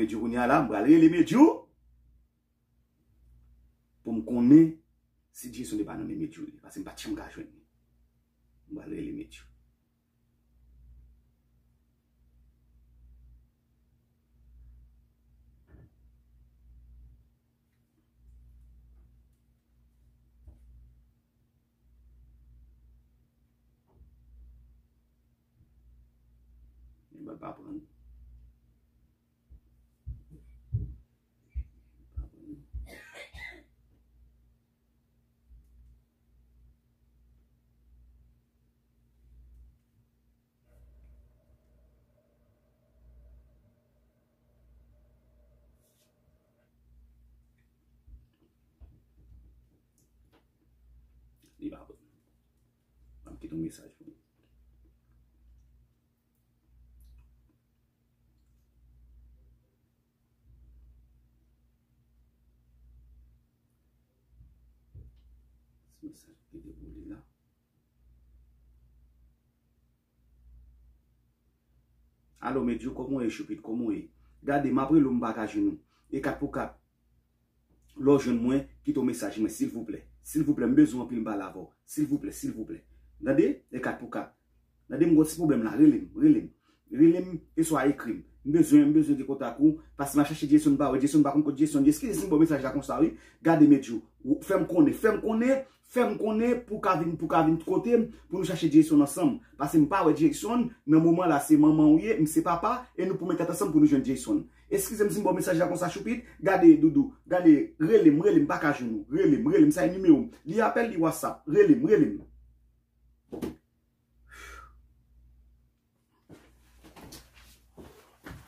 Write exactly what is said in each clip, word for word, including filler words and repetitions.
Medjou kounye a la, m pral rele Medjou pou m konnen si Jason te pa nan men Medjou li, paske m pa t janm ka jwenn li. M pral rele Medjou. Li pa pran. Li pa bon. Ban m kite yon mesaj pou li. Se mesaj ki te pou li la. Alo, Medjou, kòman w ye, Choupit? Kòman w ye? Gade, m ap rele w, m pa ka jwenn ou. E kat pou kat. Lè w jwenn mwen, kite yon mesaj mwen, silvouplè. Silvouplè, m bezwen w anpil, m pale avè w. Silvouplè, silvouplè. Tande? E kat pou kat. Tande, m gon ti pwoblèm la, rele m, rele m. Rele m, e swa ekri m. M bezwen, m bezwen gen kontak ou, paske m ap chache Jason, m pa wè Jason, m pa konn kot Jason ye. Eskize si m ba w mesaj la konsa, wi. Gade, Medjou, fè m konnen, fè m konnen, fè m konnen pou w ka vin, pou w ka vin kote m, pou nou chache Jason ansanm. Paske m pa wè Jason, nan moman la, se manman w ye, m se papa, e nou pou met tèt ansanm pou nou jwenn Jason. Eskize m si m ba w mesaj la konsa, Choupit. Gade, Doudou, gade, rele m, rele m, m pa ka jwenn ou. Rele m, rele m, sa e nimewo m. Li apèl, li WhatsApp. Rele m, rele m.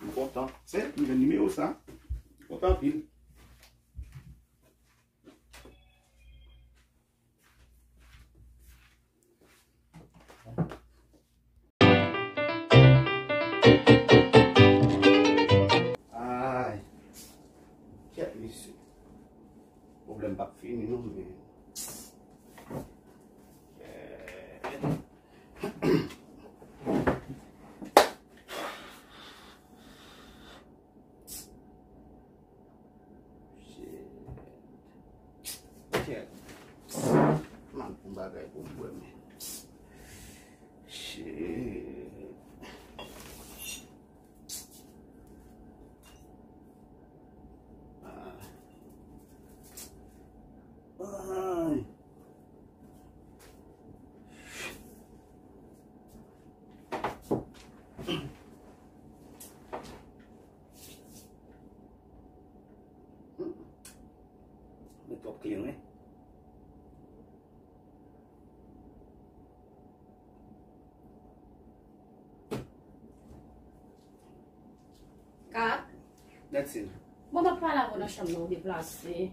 M kontan. Se, m jwenn nimewo sa. M kontan anpil. Ay. Kèt, mesye. Pwoblèm p ap fini, non, men. Shit. Shit. M al pran bagay pou m bwè, men. Shit. Ah. Ay. Li twòp kleren. Kat. That's it. Bon, m ap pale avè w nan chanm nan, ou deplase.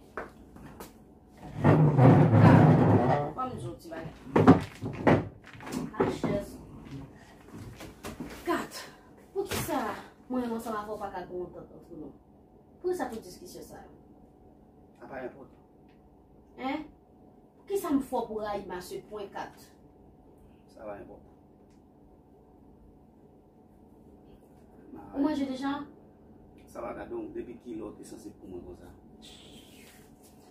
Kat, ban m di w ti bagay. Ak chèz. Kat, poukisa mwen menm ansanm avè w pa ka gen yon antant ant nou? Poukisa tout diskisyon sa yo? Sa pa enpòtan. Hein? Poukisa m fò pou rayi m a se pwen, Kat? Sa pa enpòtan. Ou manje deja? Sa pa gade w, depi kilè w te sanse pou mwen konsa?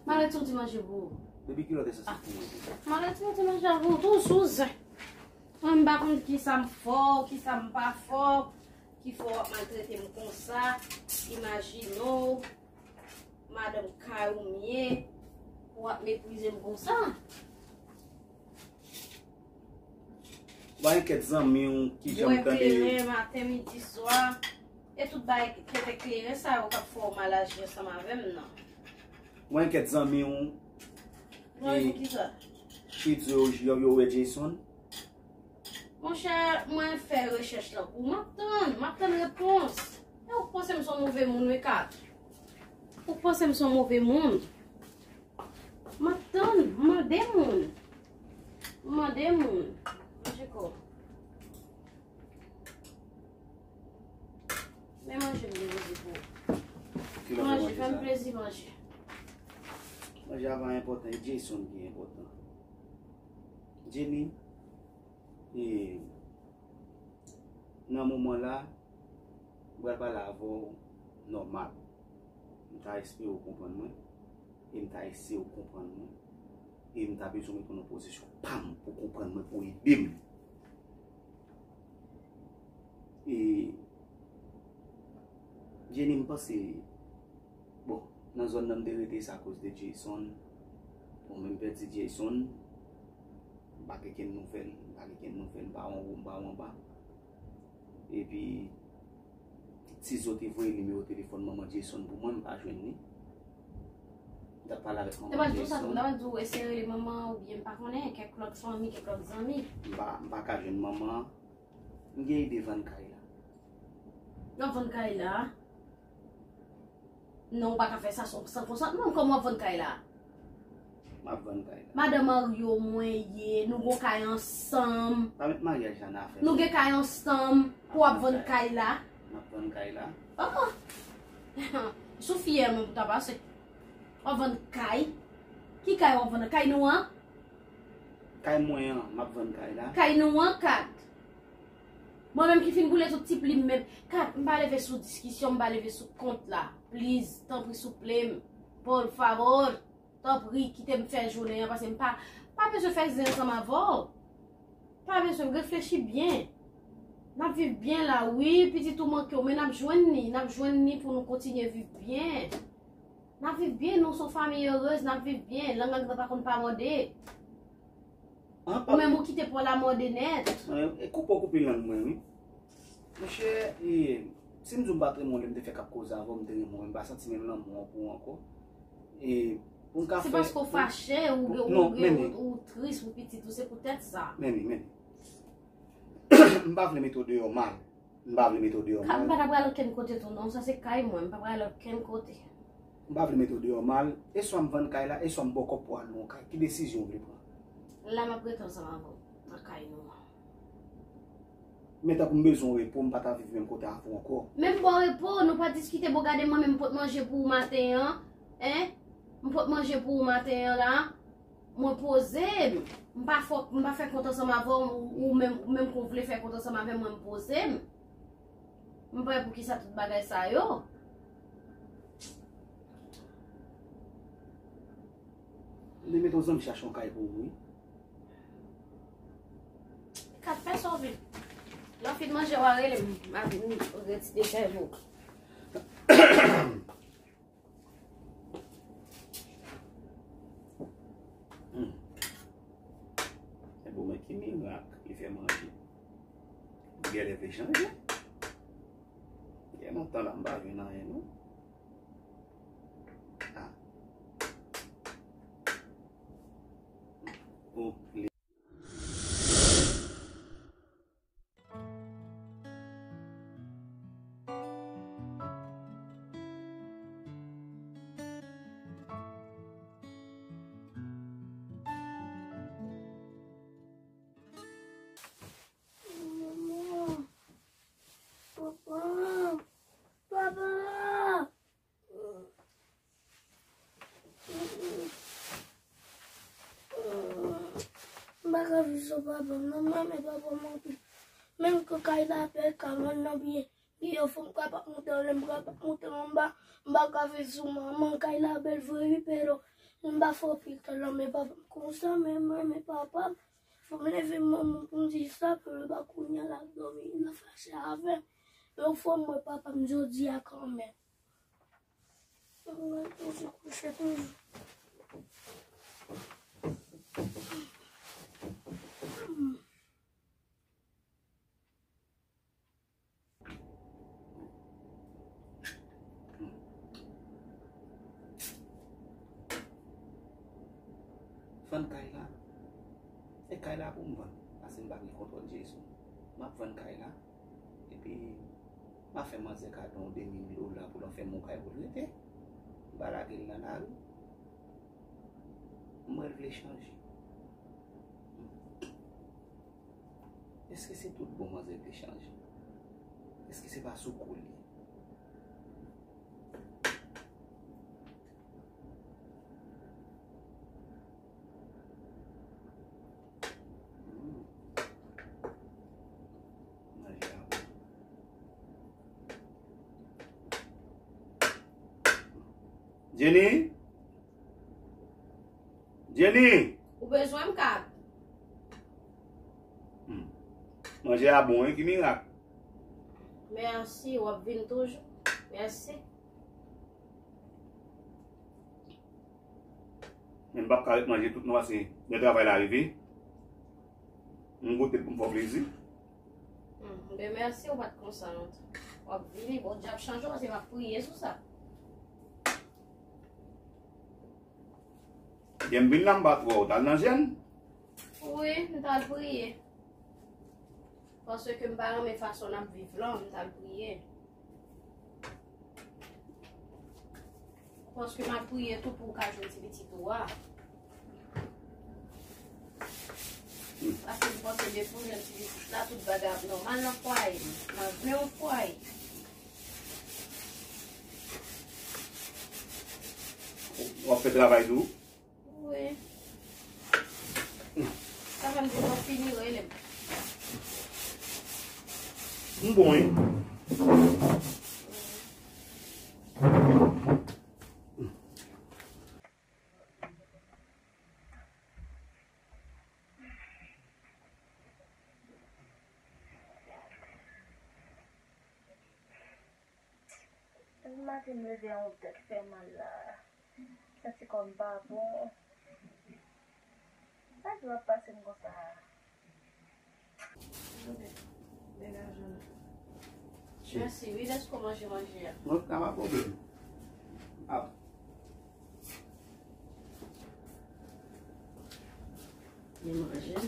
Malè ti ou di manje pou ou. Depi kilè w te sanse pou mwen konsa? Malè ti ou di manje pou ou, toujou zen. Mwen m pa konn kisa m fè w, kisa m pa fè w, ki fè w ap maltrete m konsa. Imajine w, madanm kay ou m ye, pou w ap meprize m konsa. Ou pa gen kèt zanmi w ki janm tande. Bwè kleren maten, midi, swa. E tout bagay kèt kleren sa yo k ap fè w mal aji ansanm avè m nan. Ou pa gen kèt zanmi w ki, ki di yo, yo, yo wè Jason? Monchè, mwen fè rechèch lan pou ou. M ap tann, m ap tann repons. E ou k panse m se yon move moun, wi, Kat? Ou k panse m se yon move moun? M ap tann, m mande moun. M mande moun. Manje kò w. Men manje m depoze pou ou. Manje, fè m plezi manje. Manje a pa enpòtan, e Jason ki enpòtan. Jenny, e, nan moman la, m pral pale avè w nòmal. M ta espere w konprann mwen, e m ta eseye w konprann mwen, e m ta bezwen mete w nan pozisyon pa m pou w konprann mwen, pou w ede m. E Jenny, m panse, bon, nan zòn nan m te rete, se akoz de Jason. Bon, men m pèdi Jason. M pa gen kenn nouvèl, m pa gen kenn nouvèl, m pa wè anwo, m pa wè anba. Epi, Tizo te voye nimewo telefòn manman Jason pou mwen, m pa jwenn li. M t ap pale avèk manman Jason. Te pa di w sa tou, m ta di w eseye rele manman an, oubyen m pa konnen, kèk lòt fanmi, kèk lòt zanmi. M pa, m pa ka jwenn manman an. M gen ide vann kay la. W ap vann kay la? Non, ou pa ka fè sa san, san konsantman m. Kòman w ap vann kay la? M ap vann kay la. Madan Mario mwen ye, nou gon kay ansanm. Pa met maryaj la nan afè nou. Nou gen kay ansanm pou w ap vann kay la? M ap vann kay la. Oh! Sou fyè mwen pou ta pase. W ap vann kay? Ki kay w ap vann? Kay nou an? Kay mwen an, m ap vann kay la. Kay nou an, Kat. Mwen menm ki fin boule tout ti plim menm. Kat, m pa leve sou diskisyon, m pa leve sou kont la. Please, tanpri, souple m. Por favor, tanpri, kite m fè jounen an, paske m pa, pa bezwen fè zen ansanm avè w. Pa bezwen, reflechi byen. N ap viv byen la, wi, pitit ou manke w, men n ap jwenn li, n ap jwenn li pou nou kontinye viv byen. N ap viv byen, nou se yon fanmi erez, n ap viv byen. Lang ak dan pa konn pa mòde. An, ou menm ou kite pòl la mòde nèt. E koupe w koupe lang mwen, wi. Monchè, e, si m di w m pa t renmen w lè m te fèk ap koze avè w, m te renmen w, men m pa santi menm lanmou an pou w ankò. E, pou m ka fè. Se paske w fache, ou, ou, ou, ou tris pou pitit ou, se poutèt sa. Men, men. M pa vle mete w deyò mal. M pa vle mete w deyò mal. M pa ta pral okenn kote tou non, sa se kay mwen, m pa pral okenn kote. M pa vle mete w deyò mal, e swa m vann kay la, e swa m ba w kòb pou w al nan yon kay. Ki desizyon w vle pran? La m ap rete ansanm avè w nan kay nou an. Men tankou m bezwen w repo, m pa ta viv menm kote avè w ankò. Men m ba w repo, nou pa diskite, bon gade mwen menm m pot manje pou ou maten an, en? M pot manje pou ou maten an la. Mwen poze m. M pa fè, m pa fè kont ansanm avè w, ou menm, ou menm ke w vle fè kont ansanm avè mwen, m poze m. M prè pou kisa tout bagay sa yo. M te mete yon zanmi chache yon kay pou ou, wi. Kat, fè sa w vle. Lè w fin manje, w a rele m, m a vin retire kay pou ou. Hmm. E bon, men ki mirak li fè manje. Li genlè vle chanje. Gen lontan la m pa jwenn anyen, non. Ah. Oh, li Manman, papa, papa. M pa ka viv san papa m non, m renmen papa m anpil. Menm ke kay la bèl, ka vann nan byen, byen fò m kapab moute anlè, m kapab moute anba, m pa ka viv san manman, kay la bèl vre wi, pero m pa fè anpil tan nan men papa m konsa, men m renmen papa m. Fò m leve manman pou m di sa, pero pa kounye a l ap dòmi, l ap fache avè m. Men fò m wè papa m jodi a kanmenm. Mwen toujou kouche toujou. Vann kay la. E kay la pou m vann. Paske m pa gen kontwòl jesyon. M ap vann kay la. Epi, m a fè manzè kado yon de mil dola pou l fè m yon kay pou l rete. M pa lage l nan lari. M wè l vle chanje. Èske se tout bon manzè vle chanje? Èske se pa sou kou l ye? Hmm. Manje a bon. Manje a bon. Jenny? Jenny! Ou bezwen m, Kab? Hmm. Manje a bon, wi, ki mirak. Mèsi, w ap vin toujou. Mèsi. Men m p ap ka ret manje tout non, paske lè travay la rive. M goute l pou m fè w plezi. Hmm, ben mèsi, ou pa t konsa non. W ap vini, bon, Dye ap chanje w, paske m ap priye sou sa. Yè m vin la, m pa t wè w, w t al nan jèn? Wi, m t al priye. Paske m pa renmen fason n ap viv lan, m t al priye. Paske m ap priye tou pou w ka jwenn ti pitit ou a. Paske m panse depi w jwenn ti pitit la, tout bagay ap nòmal nan fwaye m. M ap vle yon fwaye. W ap fè travay tou? Wi. Sa fè m di w fini rele m. M bon, wi. Depi maten m leve a, yon tèt fè mal la. Santi kò m pa bon. Sa ki ap pase m konsa a? Degaje w la. Mèsi, wi, lèske w manje manje a. Mwen, sa pa pwoblèm. Ap. Men manje.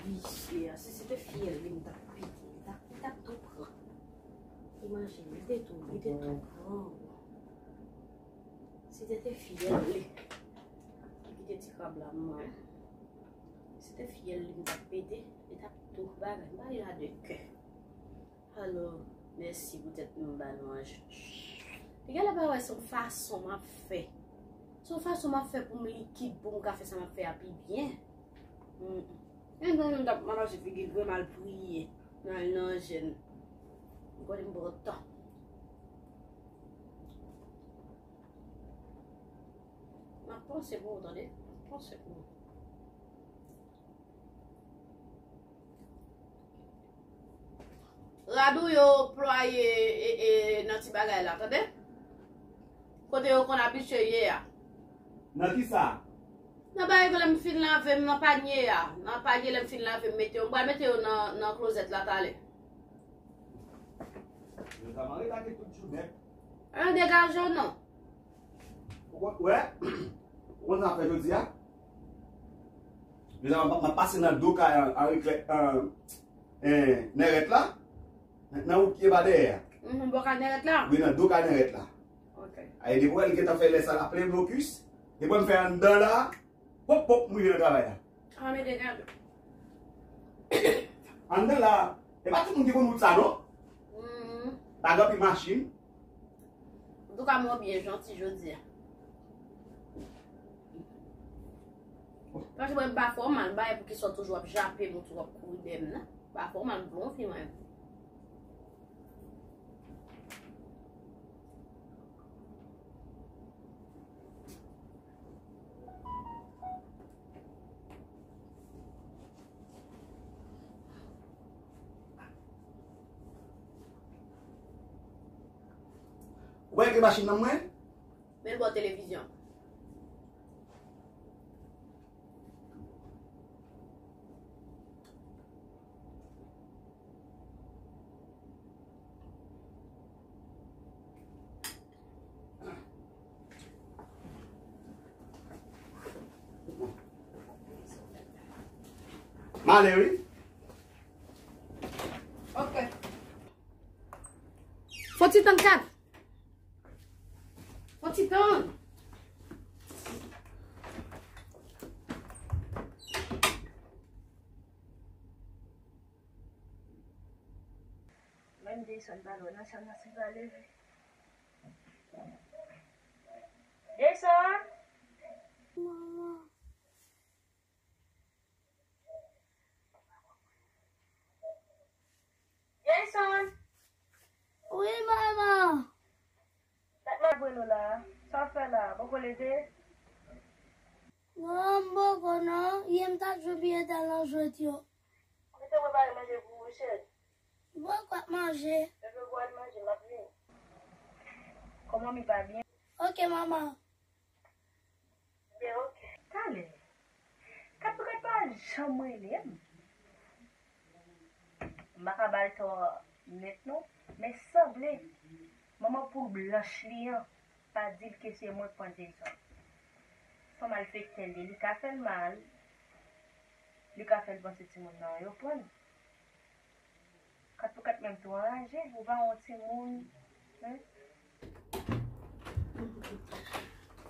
Visye a, si se te fyèl li, m t ap pete, li t ap, li t ap tou pran. Imajine, li te tou, li te tou pran. Si te te fyèl li ki kite ti krab la mwen, si te fyèl li m t ap pete, li t ap tou bagay, m pa gen la de kè. Alò, mèsi poutèt nou ba nou anje. Li genlè pa wè se yon fason m ap fè. Se yon fason m ap fè pou m likid, pou m ka fè sa m ap fè a pi byen. Mm. Menm jan m t ap manje figi l vre, m al priye, m al nan jèn. M konnen m pran tan. M ap panse pou ou, tande? M ap panse pou ou. Rad ou yo plwaye e, e, nan ti bagay la, tande? Kote yo konn abitye ye a. Nan kisa? Nan bagay ke lè m fin lave m nan panye a. Nan panye lè m fin lave m mete yo. M pral mete yo nan, nan klozèt la talè. Yo ta mare lage tout jounen. An degaje w non. Ou konn, wè, ou konn sa m ap fè jodi a? Mezanmi, m ap, m ap pase nan do kay an, an, an, Nèrèt la. Nan, nan wout ki anba dèyè a. Mhm, bò kay Nèrèt la? Wi, nan do kay Nèrèt la. Ok. Ay, depi wè l gentan fè lè sa la plen blokis. Depi wè m fè anndan la, pòp, pòp, m rive nan travay la. An, men degaje. Anndan la, e pa tout moun ki konn wout sa, non? Mhm. Pa gen anpil machin. Antouka, mwen byen janti jodi a. Paske mwen pa fè w mal, m pa wè poukisa w toujou ap jape m, ou toujou ap kouri dèyè m nan. M pa fè w mal, m bon fi mwen. Ou wè ke machin nan mwen? Men l bò televizyon. M ale wi. Ok. Fò ti tann kat. Fò ti tann. Menm Jason pa lwen nan chanm nan, si l pa leve. Jason! Jason! Wi, manman! Mèt manje Lola, sa w fè la? Poko leve? Non, m poko non. Yè m t ap jwe biyè talan jwèt yo. Mete prepare manje pou ou, cheri. M poko ap manje. Leve pou al manje, m ap vini. Kòman mi pa byen? Oke, manman. Byen, oke. Talè. Kat pou kat pa janm rele m. M pa ka ba l tò nèt non, men sanble manman poul blanch li an pa di l ke se mwen k pran telefòn. Se malfektè l ye, li ka fè l mal, li ka fè l panse timoun nan yo pran l. Kat pou kat menm tou anraje, ou pa yon timoun, hein?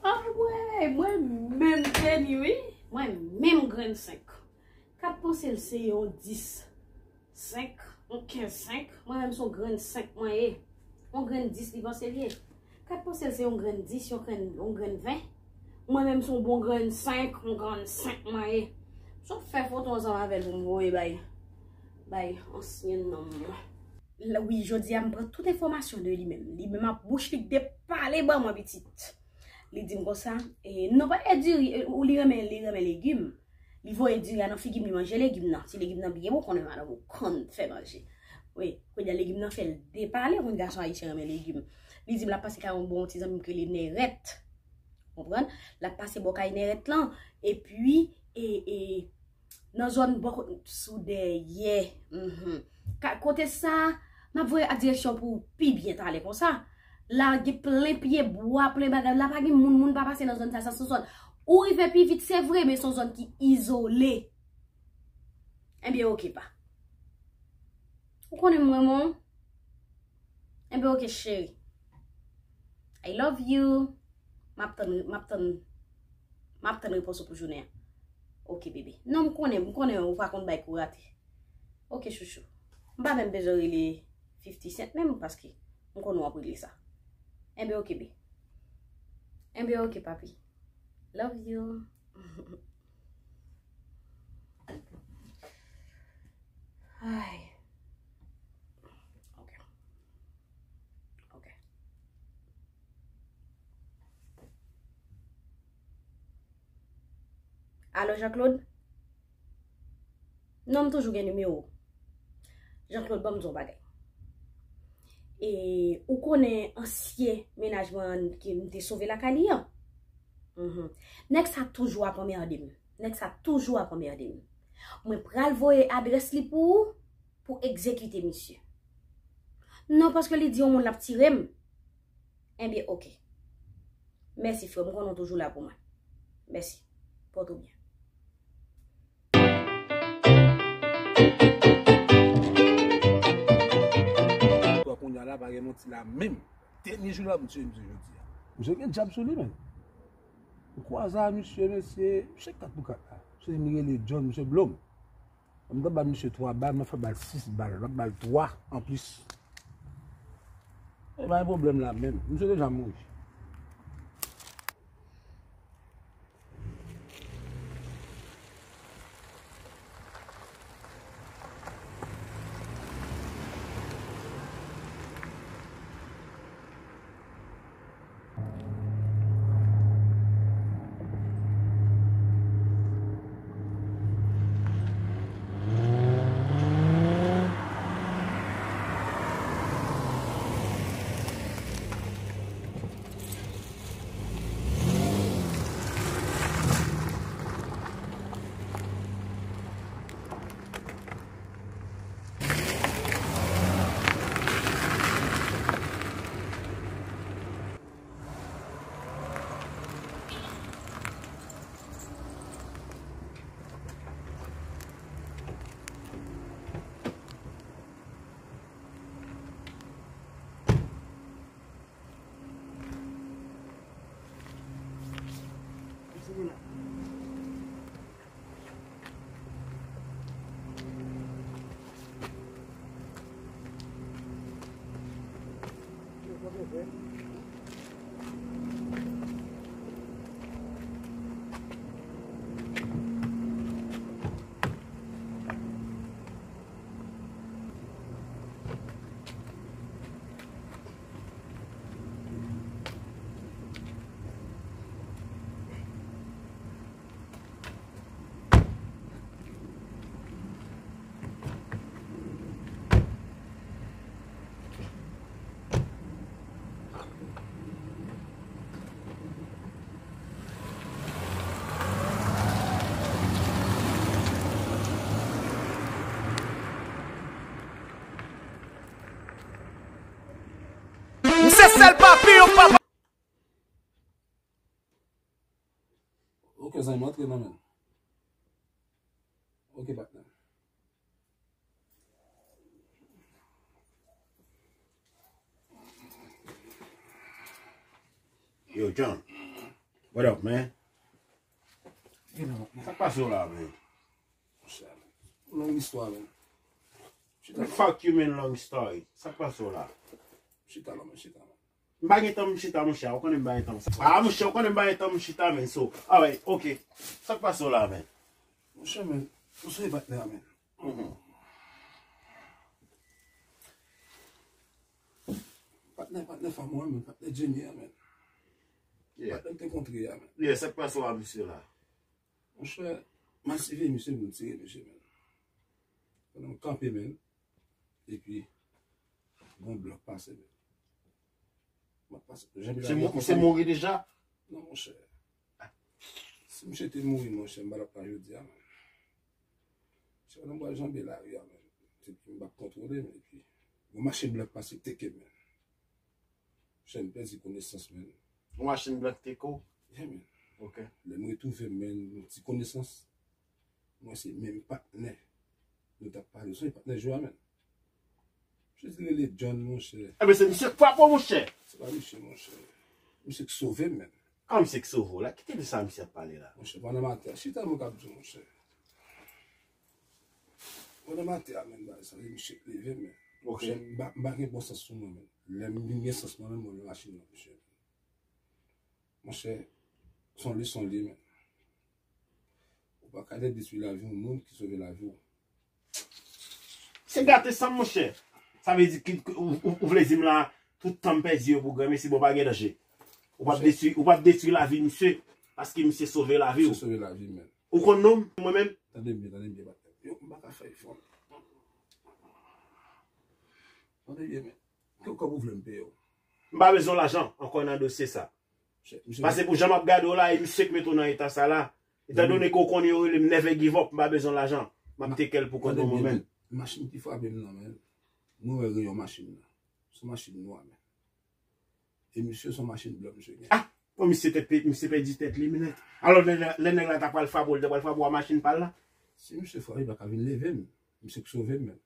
Anmwey, mwen menm Jenny wi. Mwen menm grenn senk. Kat panse l se yon dis senk, yon kenz senk. Mwen menm se yon grenn senk mwen ye. Yon grenn dis li panse l ye. Kat panse l se yon grenn dis, yon grenn, yon grenn ven. Mwen menm se yon bon grenn senk, yon grenn senk mwen ye. Sot fè foto ansanm avè l pou m voye bay, bay ansyen nonm mwen. Wi, jodi a m pran tout enfòmasyon de li menm. Li menm ak bouch li k te pale ban mwen pitit. Li di m konsa, e, non pa e diri, e, ou li renmen, li renmen legim. Li voye diri a nan figi m, li manje legim nan. Ti legim nan byen bon, konnen madanm ou konn fè manje. Wi, kounye a legim nan fè l depale, ou konn gason ayisyen renmen legim. Li di m l ap pase kay yon bon ti zanmi m ki rele Nèrèt. Konprann? L ap pase bò kay Nèrèt lan. Epi, e, e, nan zòn bò kot sou dèyè. Mhm. Ka, kote sa, m ap voye a direksyon pou ou pi byen talè konsa. La gen plen pye bwa, plen bagay. La pa gen moun, moun pa pase nan zòn sa, sa se yon zòn. Ou rive pi vit, se vre, men se yon zòn ki izole. Enben, oke, pa. Ou konnen m renmen w? Enben, oke, cheri. I love you. M ap tann, m ap tann, m ap tann repons ou pou jounen an. Oke, bebe. Non, m konnen, m konnen ou pa konn bay kou rate. Oke, chouchou. M pa menm bezwen rele fifty Cent menm, paske m konnen w ap regle sa. Enben, oke, be. Enben, oke, papi. Love you. Ay. Ok. Ok. Alo, Jean-Claude? Non, m toujou gen nimewo w. Jean-Claude, ban m di w yon bagay. E, ou konnen ansyen mennaj mwen an ke m te sove lakay li an? Mhm. Nèg sa toujou ap anmède m. Nèg sa toujou ap anmède m. Mwen pral voye adrès li pou ou, pou egzekite misye. Non, paske li di yon moun l ap tire m. Enben, oke. Mèsi, frè m, m konnen w toujou la pou mwen. Mèsi. Pòte w byen. Kounye a la, pa gen manti la menm. Dènye jou la, misye, misye jodi a. Misye gen djab sou li menm. M kwaze a misye, mesye, misye kat pou kat la. Misye m rele John, misye blo m. M t ap ba misye twa bal, m ap fè bal sis bal, m ap ba l twa anplis. E pa gen pwoblèm la menm. Misye deja mouri. Papi, yo papa. Ok, zanmi, antre nan men. Ok, patnè. Yo, John. What up, man? Sa k pase w la, man? Long istwa, man. Chita. Fuck you, man, long story. Sa k pase w la? Chita la, man, chita, man. M pa gen tan m chita, monchè. Ou konnen m pa gen tan. Ah, monchè, ou konnen m pa gen tan m chita, man. So, alright, ok. Sa k pase w la, man? Monchè, man, ou sonje patnè a, man. Mhm. Patnè, patnè fanm mwen, man, patnè Jenny a, man. Yeah. Patnè m te kontre a, man. Yeah, sa k pase w a misye la? Monchè, m al siveye misye, m tire misye, man. Pandan m kanpe, man, epi gon blòk pase, man. M ap pase. Misye mouri deja? Non, monchè. Si misye te mouri, monchè, m pa t ap la jodi a, man. Se pandan m pral janbe lari a, man. Epi m pa t kontwole, men epi yon machin blòk pase teke m, man. Monchè, m pèdi konesans, man. Yon machin blòk teke w? Yeah, man. Ok. Lè m retwouve m, man, yon ti konesans. Mwen se menm patnè. Nou t ap pale, se patnè Joa, man. Misye di rele John, monchè. Enben, se misye k frape w, monchè. Se pa misye, monchè. Misye k sove m, man. Kòman misye k sove w la? Ki te de sa misye ap pale la? Monchè, pandan m atè a, chita mwen k ap di w, monchè. Pandan m atè a, man, bagay sa, e misye k leve m, man. Ok. Monchè, m pa, m pa gen bon sans sou mwen, man. Lè m vin gen sans mwen menm, mwen nan machin nan, monchè. Monchè, se yon leson li ye, man. Ou pa ka detwi lavi yon moun ki sove lavi w. Se gate san m, monchè. Sa vle di ki, ki- ou, ou, ou vle di m la, tout tan m pèdi yo pou granmesi, bon, pa gen danje. Ou p ap detwi, ou p ap detwi lavi misye, paske misye sove lavi w. Misye sove lavi m, man. Ou konn non m, mwen menm? Tande m byen, tande m byen, patnè. Yo, m pa ka fè efò. Tande byen, man. Ki kòb ou vle m peye w? M pa bezwen lajan ankò nan dosye sa. Misye, misye Paske pou jan m ap gade w la, e misye k mete w nan eta sa la. Etan done ke w konnen yo rele m Never Give Up, m pa bezwen lajan. M ap teke l pou kont mwen, mwen menm. Machin ki frape m nan, man. Mwen wè reyon machin nan. Se yon machin nwa, man. E misye, se yon machin blan misye gen. Ah! Bon, misye tèt pe-, misye pèdi tèt li, minèt. Alò, lè, lè, lè nèg la ta pral frape w, li ta pral frape w a machin pa l la? Si misye frape, li pa ka vin leve m. Misye k sove m, man.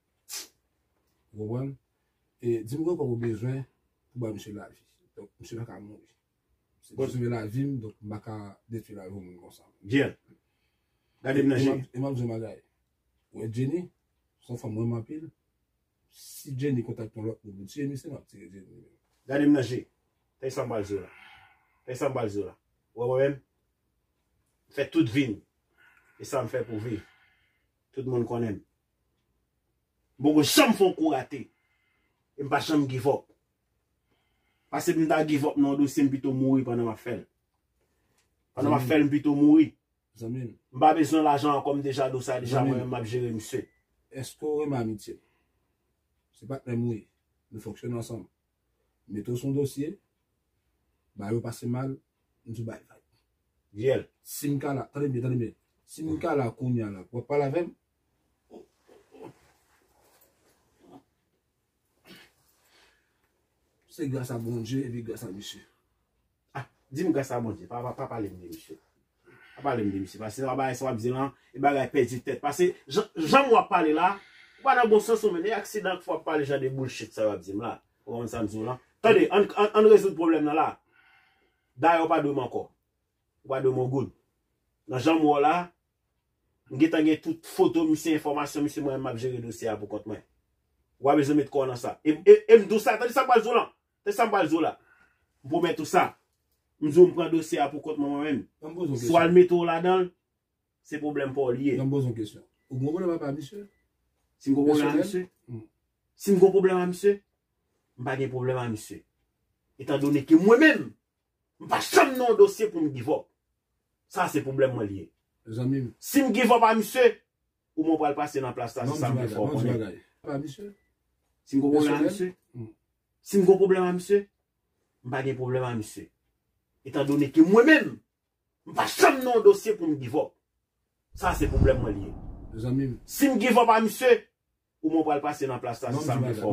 Ou konprann? E di m gen kòb ou bezwen pou ba misye lavi. Donk, misye pa ka mouri. Se Bon. Misye sove lavi m, donk m pa ka detwi lavi yon moun konsa. Dyèl. Gade m nan E je. m ap, e m ap di yon bagay. Ou wè Jenny, se yon fanm mwen renmen anpil. Si Jenny kontakte yon lòt moun pou tiye misye, m ap tiye Jenny. Gade m nan je. Tande sa m pral di w la. Tande sa m pral di w la. Ou wè mwen menm? M fè tout vi m. E sa m fè pou viv. Tout moun konnen m. M poko janm fè yon kou rate. E m pa janm give up. Paske m ta give up nan yon dosye, m pito mouri pandan m ap fè l. Pandan m ap fè l, m pito mouri. Zanmi m. M pa bezwen lajan ankò, m deja dosye a, deja mwen menm m ap jere misye. Èske w renmen amitye m? Se patnè m ou ye. Nou fonksyone ansanm. Mete w sou yon dosye, ba yo pase mal, m di w bay vag. Dyèl. Si m ka la, tande byen, tande byen. Si m ka la kounye a la, w ap pale avè m? Se gras a Bondye epi gras a misye. Ah, di m gras a Bondye. Pa, pa, pa pale m de misye. Pa pale m de misye. Paske sa bagay sa w ap di lan, e bagay pèdi tèt. Paske jan, jan w ap pale la, ou pa nan bon sans ou menm. E aksidan k fè w ap pale jan de bullshit sa w ap di m la. Ou konprann sa m di w lan? Tande, ann, ann, ann rezoud pwoblèm nan la. Dayè w pa dwe m ankò. Ou pa dwe m yon goud. Nan jan m wè w la, m gentan gen tout foto misye, enfòmasyon misye, mwen menm m ap jere dosye a pou kont mwen. Ou pa bezwen met kò w nan sa. E, e, e m di w sa, tande sa m pral di w lan. Tande sa m pral di w la. M pwomèt ou sa. M di w m pran dosye a pou kont mwen, mwen menm. Ban m poze w kesyon. Si w al mete w ladan l, se pwoblèm pa w li ye. Ban m poze w kesyon. Ou gen pwoblèm avè misye? Si m gen pwoblèm a misye? Si m gen pwoblèm a misye? M pa gen pwoblèm a misye. Etan done ke mwen menm, m pa janm nan yon dosye pou m give up. Sa se pwoblèm mwen li ye. Zanmi m. Si m give up a misye, ou mwen pral pase nan plas la, se sa m vle fè w konnen. Pa misye. Si m gen pwoblèm a misye, si m gen pwoblèm a misye, m pa gen pwoblèm a misye. Etan done ke mwen menm, m pa janm nan yon dosye pou m give up. Sa se pwoblèm mwen li ye. Zanmi m. Si m give up a misye, ou mwen pral pase nan plas la, se sa m vle fè w